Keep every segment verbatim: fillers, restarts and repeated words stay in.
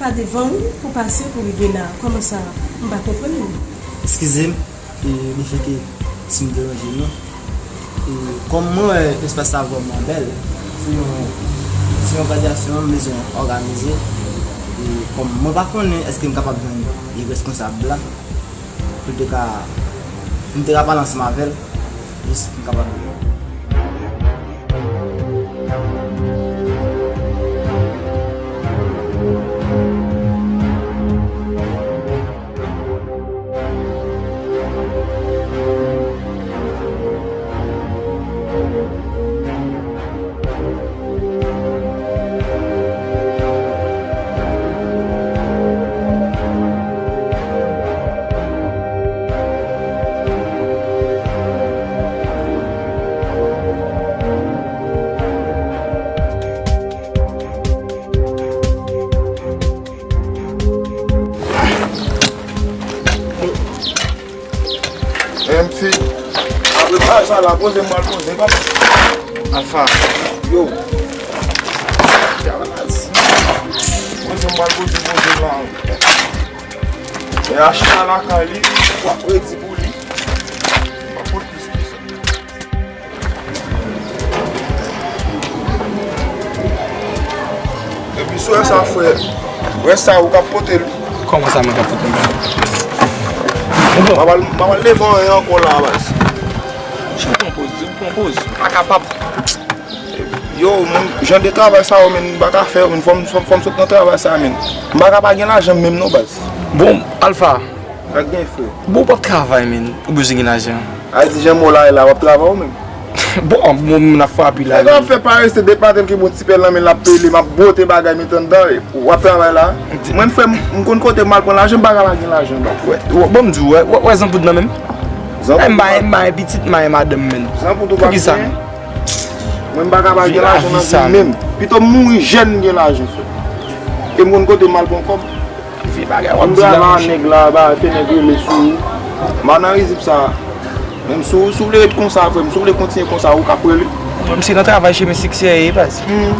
Pa devan ou pou pase pou rive la. Kòman sa? M pa konprann ou. Eskize m, e, lefètke si m deranje nou. E, kòm mwen wè espas sa vrèman bèl, se yon, se yon gradyasyon m bezwen òganize. E, kòm mwen pa konnen èske m kapab jwenn e, responsab la, pou l te ka, m te ka pale ansanm avè l, jis pou m kapab M F, apre bagay sa la, poze m pral poze, papa. Alfa. Yo. Poze m pral poze, poze la. E achita lakay li, w ap redi pou li. M ap pot plis ke sa. Epi si w wè sa, frè, wè sa, ou ka pote l. Kòman sa, mwen ka pote l? M ap al, m ap al leve anyen ankò la, baz. Jan w pran poz, di w pran poz. M pa kapab. Yo, mwen, jan de travay sa yo, men, m pa ka fè, men, fò m, fò m, fò m sot nan travay sa, men. M pa ka pa gen lajan menm, non, baz. Bon, Alfa, Pa gen frè. Bon, w p ap travay, men. Ou bezwen gen lajan. A di jan mò la ye la, w ap travay ou menm? Bon, bon, moun ap frape la. Nèg la ap fè parese, depi maten l gen bon ti pèl nan men l, l ap pele, m ap bwote bagay, met anndan, w ap travay la. Mwen, frè m, m konn kote m al pran lajan, m pa ka pa gen lajan, baz. Wè, wè, bon, m di w, wè, wè, wè zanpoud nan menm. Zanpoud. M bay, m bay pitit, m bay madanm, men. Zanpoud ou pa gen? Poukisa? Mwen, m pa ka pa gen lajan nan vi m menm. Pito m mouri jèn, m gen lajan, frè. E m konn kote m al pran kòb. Vye bagay w ap di la, monchè. M travay ak nèg la, ba, fè nèg rele sou ou. M pa nan rizib sa. Menm si w, si w vle ret konsa, frè m, si w vle kontinye konsa, ou ka ap rele. Mwen, m se nan travay chemen siksè ye, baz. Hmm.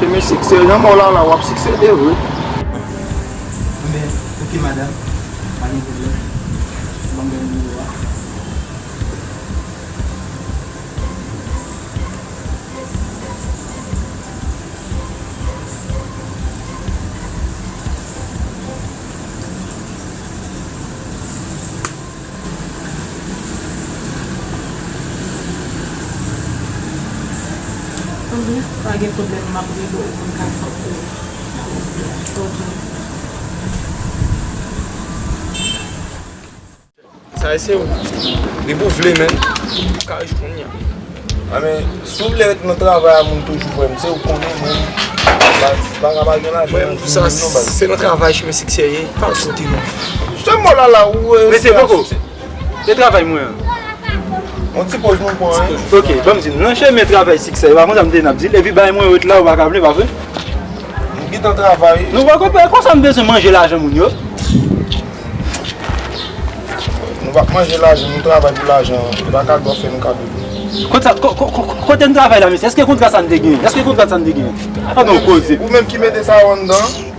Chemen siksè, jan mò la la, w ap siksede vre. Enben, oke, madanm, pa gen pwoblèm. Ban m bèl nimewo a. Anben, pa gen pwoblèm, m ap rele w pou n ka fè w. Ok. Sa e se ou. Depi w vle, men, ou ka rich kounye a. A, men, si w vle ret nan travay a moun toujou, frè m, se ou konnen, mwen, baz, pa ka pa gen lajan nan vi m, non, baz. Se nan travay chemen siksè ye, pa soti non. Jistèman, la, la, ou, e, mesye, poko. Se travay mwen an. Yon ti poz nou pran, wi. Ok, ban m di, nan chemen travay siksè, e pa konsa m te n ap di l, epi bay mwen ret la, ou pa ka vle, pa vre? Nou gentan travay. Nou pa konprann, konsa m bezwen manje lajan moun yo. Nou p ap manje lajan, nou travay pou lajan an. E pa kado w ap fè nou kado. Kote sa, ko-, ko-, ko-, kote n travay la, mesye? Èske kontra sa n te genyen? Èske kontra sa n te genyen? An nou koze. Ou menm ki mete sa yo anndan.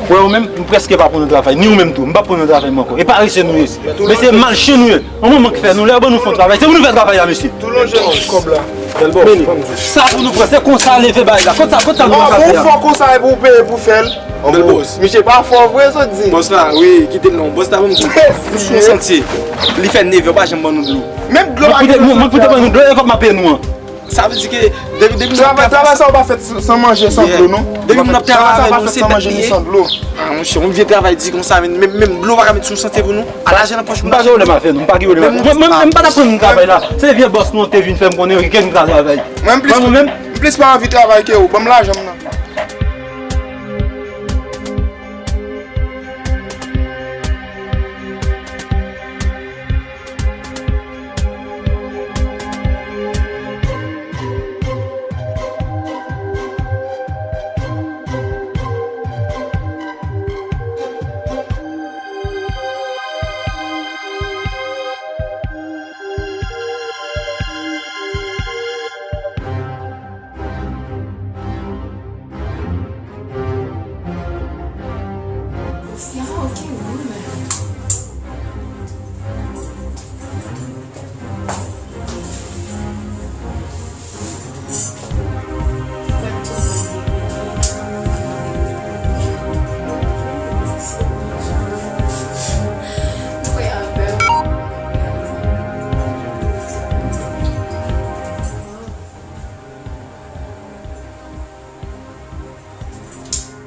Wè, ou menm, m prèske pa pran nan travay. Ni ou menm tou, m p ap pran nan travay mwen ankò. E parese nou ye. Mesye, malche nou ye. Yon manman ki fè nou, lè yo ban nou fè yon travay, se pou nou fè travay la, mesye. Tou lonje non, kòb la. Bèl bò, men, sa pou nou pran, se konsa leve bay la. Kot sa, kot sa nou pase a? Bon, fò konsa, e pou w peye pou fè l. Bèl bòs. Misye pa fò vre, sa w di. Bòs la, wi, kite l non. Bòs la, ban m di w, nou sou yon santye. Li fè nèf è, pa janm ban nou dlo. Menm dlo pa gen nan santye a. Mwen pou te ban nou dlo, e kòb m ap peye nou an. Sa vle di ke depi, depi nou ap travay, travay sa yo pa fèt san, san manje, san dlo, non. Depi nou ap travay avè nou, se tèt li ye. Ah, monchè, yon vye travay di konsa, men, menm, menm dlo pa ka met sou santye pou nou. A lajan nan pòch nou. M pa gen pwoblèm avè nou, m pa gen pwoblèm avè nou. Mwen, mwen, mwen, m pa t ap pran nou travay la. Se vye bòs nou an te vin fè m konnen ke nou ka travay. Mwen, m plis, mwen, m plis pa anvi travay ke ou. Ban m lajan m nan.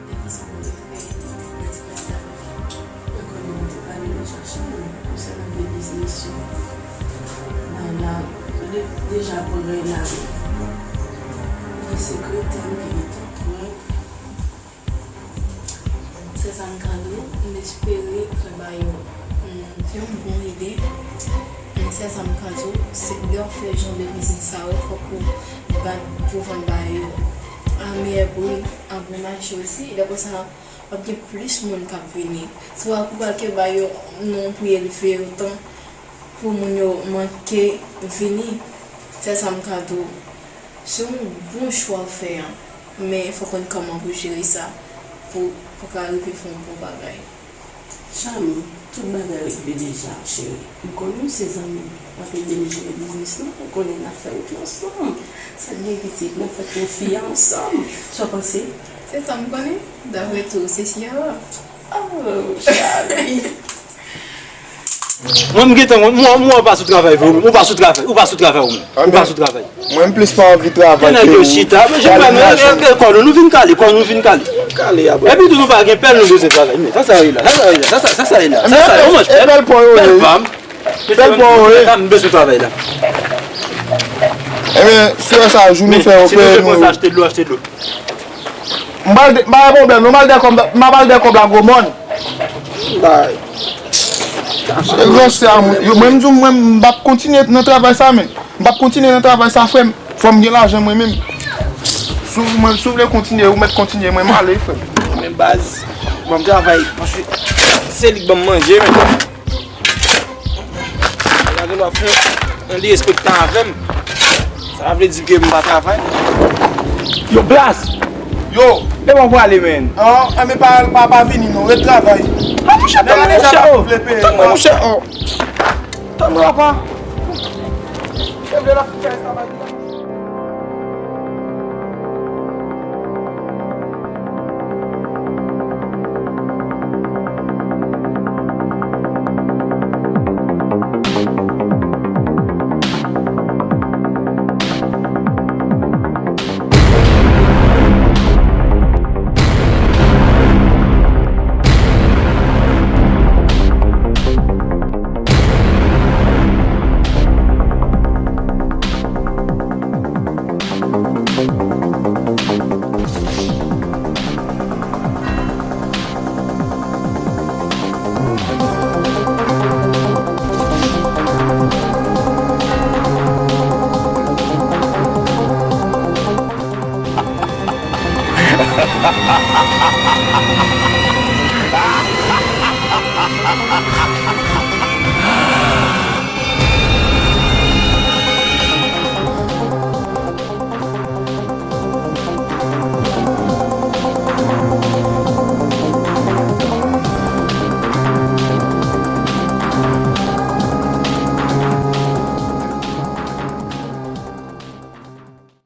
Nan kisa w te fè nan espas sa? Mwen konnen w te pale nan chache mwen konsènan de biznis yo nan lari. Ou de-, deja pran lari. Gen sekretè m ki gentan pran. Sè sa m ka di w, m espere travay yo, mm, se yon bon ide. Men sè sa m ka di w, se lè w fè jan de biznis sa yo, fòk ou bat pou vann bagay yo a meyè pri, a bon mache osi. Lè konsa, w ap gen plis moun k ap vini. Swa ou pral kenbe bagay yo nan yon pri elve otan pou moun yo manke vini. Sè sa m ka di w. Se yon bon chwa w fè an, men fò w konn kòman pou jere sa pou, pou w ka rive fè yon bon bagay. Chami, tout bagay regle deja, cheri. M konnen w se zanmi m. W ap ede m jere biznis lan. Ou konnen n ap fè wout la ansanm. Sa k gen pitit, n ap fè yon fi ansanm. Sa w panse? Se sa m konnen. Daprè tou, se Sierra. Oh, Chami. Mwen, m gentan, mwen, mwen, mwen, ou pa sou travay vre, ou pa sou travay, ou pa sou travay, ou menm. Ou pa sou travay. Mwen, m plis pa anvi travay ke ou. Gen nèg yo chita, men jan mwen, men, kò nou, nou vin kale, kò nou vin kale. Kale a, bro. Epi tou, nou pa gen pèl, nou bezwen travay. Men, sa, sa ye la, sa, sa ye la, sa, sa, sa, sa, ou manj pèl. E pèl pa w yo ye. Pèl pa m. Pèl pa w yo ye. M bezwen travay la. Ebyen, si w wè sa, jou nou fè, si nou bezwen sa, achte dlo, achte dlo. M pral de-, m pa gen pwoblèm, non, m al dèyè kòb la, m ap al dèyè kòb la gwo mòn. Bay. E gran sè a mwen. Yo, mwen, m di w, mwen, m p ap kontinye nan travay sa, men. M p ap kontinye nan travay sa, frè m. Fò m gen lajan mwen menm. Si w, mwen, si w vle kontinye, ou mèt kontinye, mwen, m ale, frè m. Men baz, ban m travay, paske se li k ban m manje, men. Gade lwa fè yon derespektan avè m. Sa vle di ke m pa travay. Yo, Blas! Yo! Lè mwen prale, men. An, an, men pa, pa, pa vini, non. Ret travay. An, mouche, tann mwen, mouche, oh. Tann mwen, mouche, oh. Tann mwen, papa. Yo vle la fè travay.